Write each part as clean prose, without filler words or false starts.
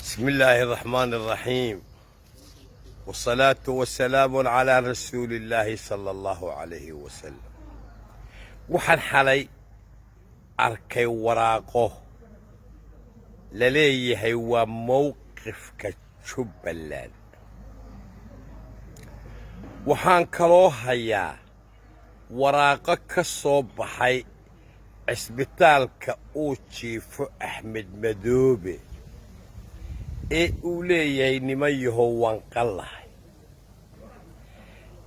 بسم الله الرحمن الرحيم، والصلاة والسلام على رسول الله صلى الله عليه وسلم. Waxaan xalay arkay waraaqo la leeyahay waa mowqifka Jubbaland. Waxaan kaloo hayaa waraaqo ka soo baxay cisbitaalka uu jiifo Axmed Madoobe ee uu leeyahay, "Niman yahow, waan qallahay."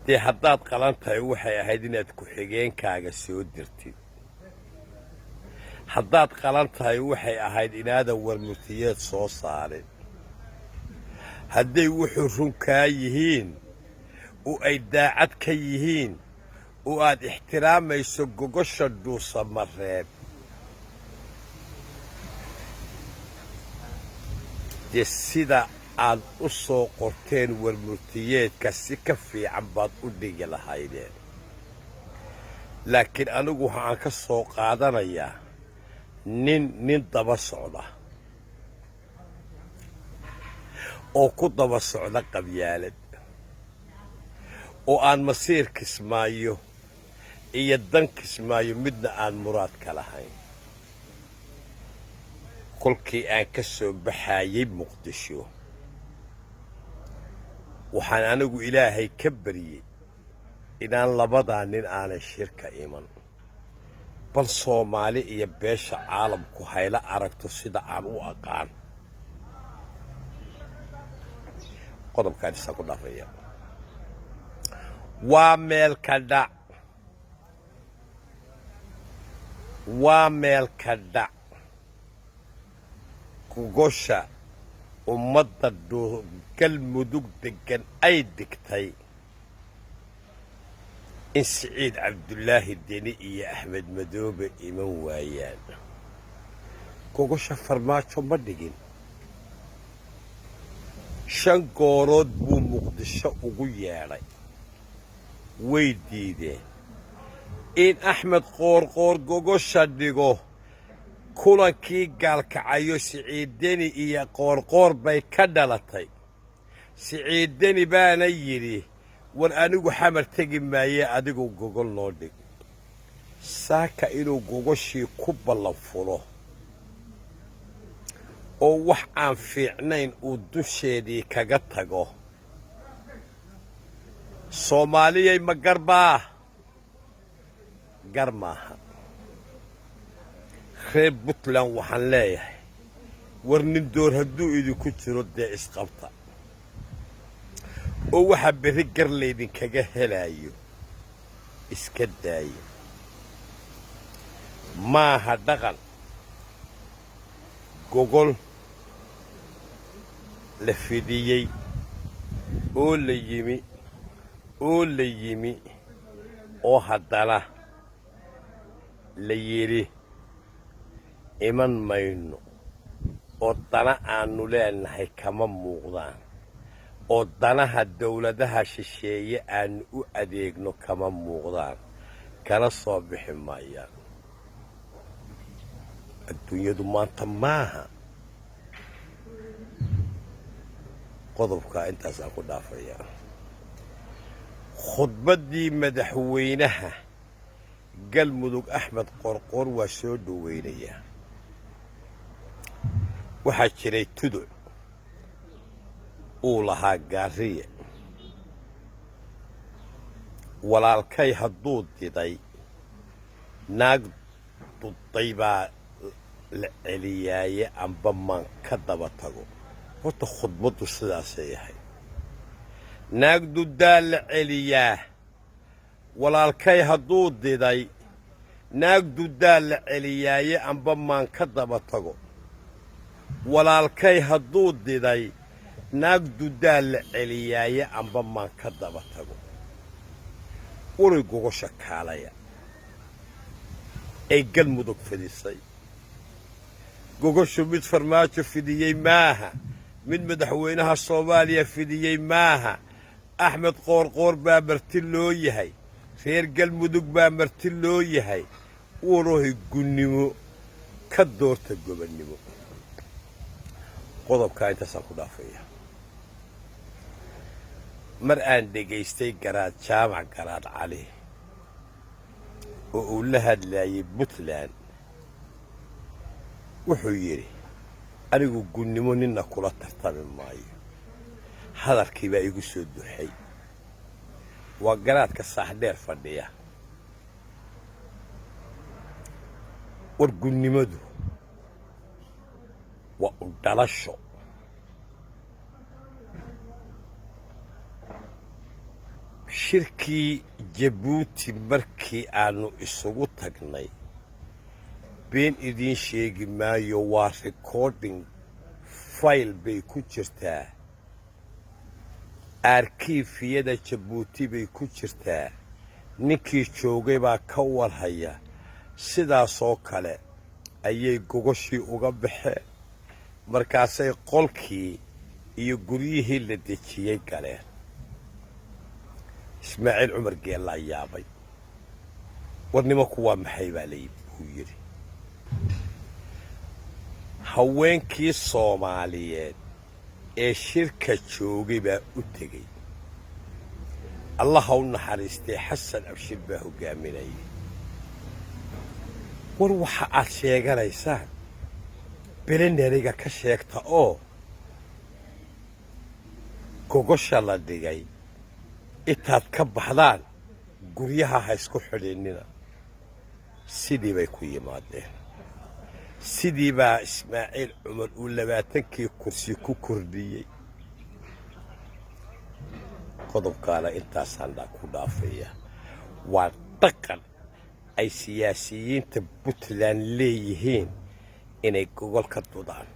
Dee haddaad qalan tahay, waxay ahayd inaad ku-xigeenkaaga soo dirtid. Haddaad qalan tahay, waxay ahayd inaadan warmurtiyeed soo saarin. Hadday wuxuu run kaa yihiin oo ay daacad ka yihiin oo aad ixtiraamayso gogosha Dhuusamareeb, dee sida aad u soo qorteen warmurtiyeedka si ka fiican baad u dhigi lahaydeen. Laakiin anigu waxaan ka soo qaadanayaa nin nin daba socda oo ku daba socda qabyaalad oo aan masiir Kismaayo iyo dan Kismaayo midna aan muraad ka lahayn. Kolkii aan ka soo baxaayey Muqdisho, waxaan anigu Ilaahay ka baryey inaan labadaa nin aanay shirka iman, bal Soomaali iyo beesha caalamku hayla aragto sida aan u aqaan. Qodobkaan isaa ku dhaafaya. Waa meel ka dhac, waa meel ka dhac gogosha ummadda Galmudug deggan ay dhigtay in Siciid Cabdulaahi Deni iyo Axmed Madoobe iman waayaan. Gogosha Farmaajo ma dhigin. Shan goorood buu Muqdisho ugu yeedhay, way diideen. In Axmed Qoorqoor gogosha dhigo kulankii Gaalkacayo Siciid Deni iyo Qoorqoor bay ka dhalatay. Siciid Deni baana yidhi, "War anigu Xamar tegi maaye, adigu gogol noo dhig." Saaka inuu gogoshii ku ballan fulo oo wax aan fiicnayn uu dusheedii kaga tago, Soomaaliyay, ma garbaa? Gar maaha. Reer Puntland waxaan leeyahay, war nin door hadduu idinku jiro, dee isqabta oo waxaa berri gar laydinkaga helaayo iska daaya. Maaha dhaqan gogol la fidiyey oo la yimi oo la yimi oo haddana la yidhi iman mayno, oo dana aannu leenahay kama muuqdaan, oo danaha dawladaha shisheeye aannu u adeegno kama muuqdaan, kana soo bixi maayaan. Adduunyadu maanta maaha. Qodobkaa intaasaan ku dhaafaya. Khudbaddii madaxweynaha Galmudug Axmed Qorqor waa soo dhoweynayaa. Waxaa jiray tuduc uu lahaa Gaariye: "Walaalkay hadduu diday, naag duday baa la celiyaaye, amba maan ka daba tago." Horta khudbaddu sidaasay ahayd: naag dudaa la celiyaa, walaalkay hadduu diday, naag dudaa la celiyaaye, amba maan ka daba tago. Walaalkay hadduu diday, naag dudaa la celiyaaye, amba maan ka daba tago. Uray gogosha kaalaya ee Galmudug fidisay. Gogoshu mid Farmaajo fidiyey maaha, mid madaxweynaha Soomaaliya fidiyey maaha. Axmed Qoorqoor baa marti loo yahay, reer Galmudug baa marti loo yahay. Warohay, gunnimo ka doorta gobonnimo. Qodobkaa intaasaan ku dhaafaya. Mar aan dhegaystay Garaad Jaamac Garaad Cali oo uu la hadlaayay Puntland, wuxuu yidhi: "Anigu gunnimo ninna kula tartami maayo." Hadalkii baa igu soo duxay. Waa garaadka saaxdheer fadhiya. War gunnimadu waa u dhalasho. Shirkii Jabuuti markii aannu isugu tagnay, been idiin sheegi maayo, waa recording file bay ku jirtaa, arkiifiyada Jabuuti bay ku jirtaa, ninkii joogay baa ka warhaya. Sidaasoo kale ayay gogoshii uga baxeen, markaasay qolkii iyo guryihii la dejiyey galeen. Ismaaciil Cumar Geellaa yaabay. "War nimanku waa maxay?" baa lay buu yidhi. Haweenkii Soomaaliyeed ee shirka joogay baa u tegey. Allaha u naxariistay, Xasan Abshir baa hoggaaminayay. "War waxa aad sheeganaysaan plenary-ga ka sheegta oo gogosha la dhigay intaad ka baxdaan guryaha ha isku xidhinnina." Sidii bay ku yimaadeen. Sidii baa Ismaaciil Cumar uu 20-kii kursi ku kordhiyey. Qodobkaana intaasaan ku dhaafaya. Waa dhaqan ay siyaasiyiinta Puntland leeyihiin inay gogol ka dudaan.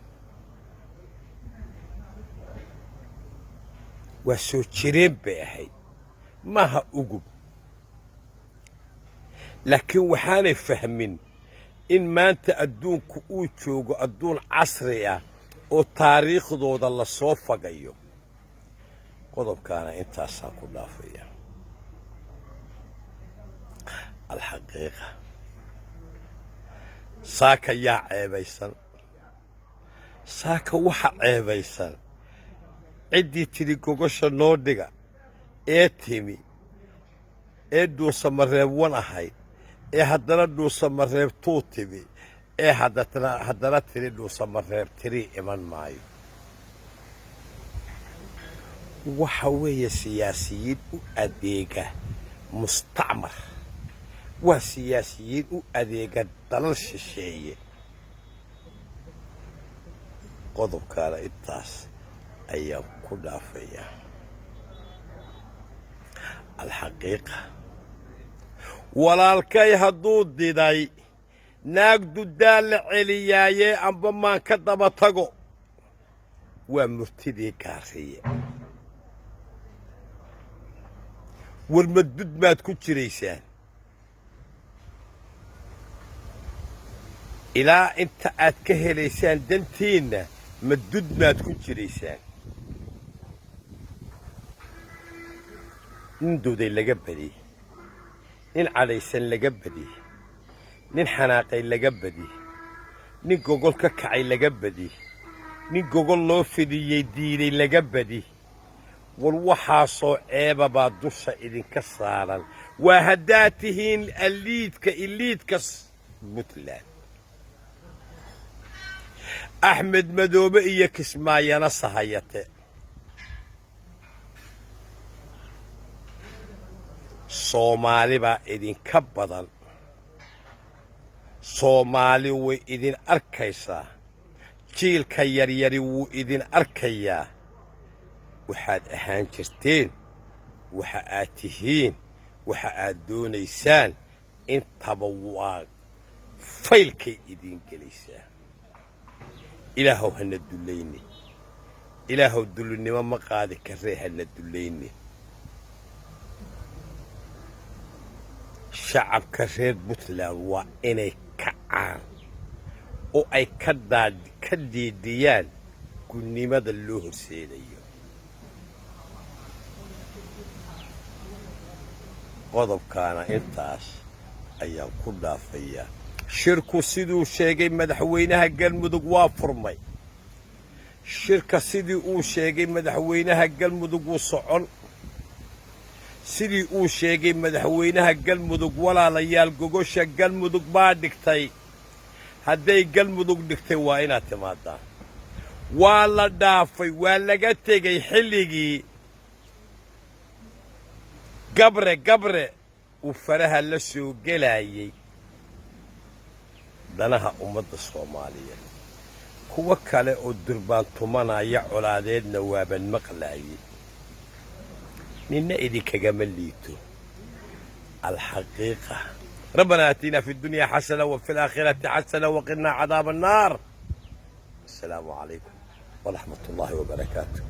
Waa soo jireen bay ahayd, maaha ugub. Laakiin waxaanay fahmin in maanta adduunku uu joogo adduun casri ah oo taariikhdooda la soo fagayo. Qodobkaana intaasaan ku dhaafaya. Alxaqiiqa, saaka yaa ceebaysan? Saaka waxa ceebaysan ciddii tidhi gogosha noo dhiga ee timi ee Dhuusamareeb 1 ahayd, ee haddana Dhuusamareeb 2 timi, ee haddana tiri Dhuusamareeb 3 iman maayo. Waxa weeye siyaasiyiin u adeega mustacmar, waa siyaasiyiin u adeega dalal shisheeye. Qodobkaana intaas ayaan ku dhaafayaa. Alxaqiiqa, walaalkay hadduu diday, naag dudaa la celiyaayee, amba maan ka daba tago. Waa murtidii Gaariye. War madud maad ku jiraysaan ilaa inta aad ka helaysaan dantiinna? Madud maad ku jiraysaan? Nin duday laga badi, nin cadhaysan laga badi, nin xanaaqay laga badi, nin gogol ka kacay laga badi, nin gogol loo fidiyey diiday laga badi. War waxaasoo ceeba baa dusha idinka saaran, waa haddaad tihiin aliidka iliidka Puntland. Axmed Madoobe iyo Kismaayana sahayate. Soomaali baa idinka badan, Soomaali way idin arkaysaa, jiilka yaryari wuu idin arkayaa. Waxaad ahaan jirteen, waxa aad tihiin, waxa aad doonaysaan, intaba waa faylkay idiin gelaysaa. Ilaahow hana dullayni, Ilaahow dullinimo ma qaadi karree, hana dullayni. Shacabka reer Puntland waa inay kacaan oo ay ka dhiidhiyaan gunnimada loo horseedayo. Qodobkaana intaas ayaan ku dhaafayaa. Shirku siduu sheegay madaxweynaha Galmudug waa furmay. Shirka sidii uu sheegay madaxweynaha Galmudug wuu socon, sidii uu sheegay madaxweynaha Galmudug. Walaalayaal, gogosha Galmudug baa dhigtay. Hadday Galmudug dhigtay, waa inaad timaadaan. Waa la dhaafay, waa laga tegey xilligii Gabre Gabre uu faraha la soo gelayay danaha ummadda Soomaaliyeed. Kuwo kale oo durbaan tumanaya colaadeedna waaban maqlaayey. Ninna idinkagama liito alxaqiiqa. ربنا آتنا في الدنيا حسنة وفي الآخرة حسنة وقنا عذاب النار. السلام عليكم ورحمة الله وبركاته.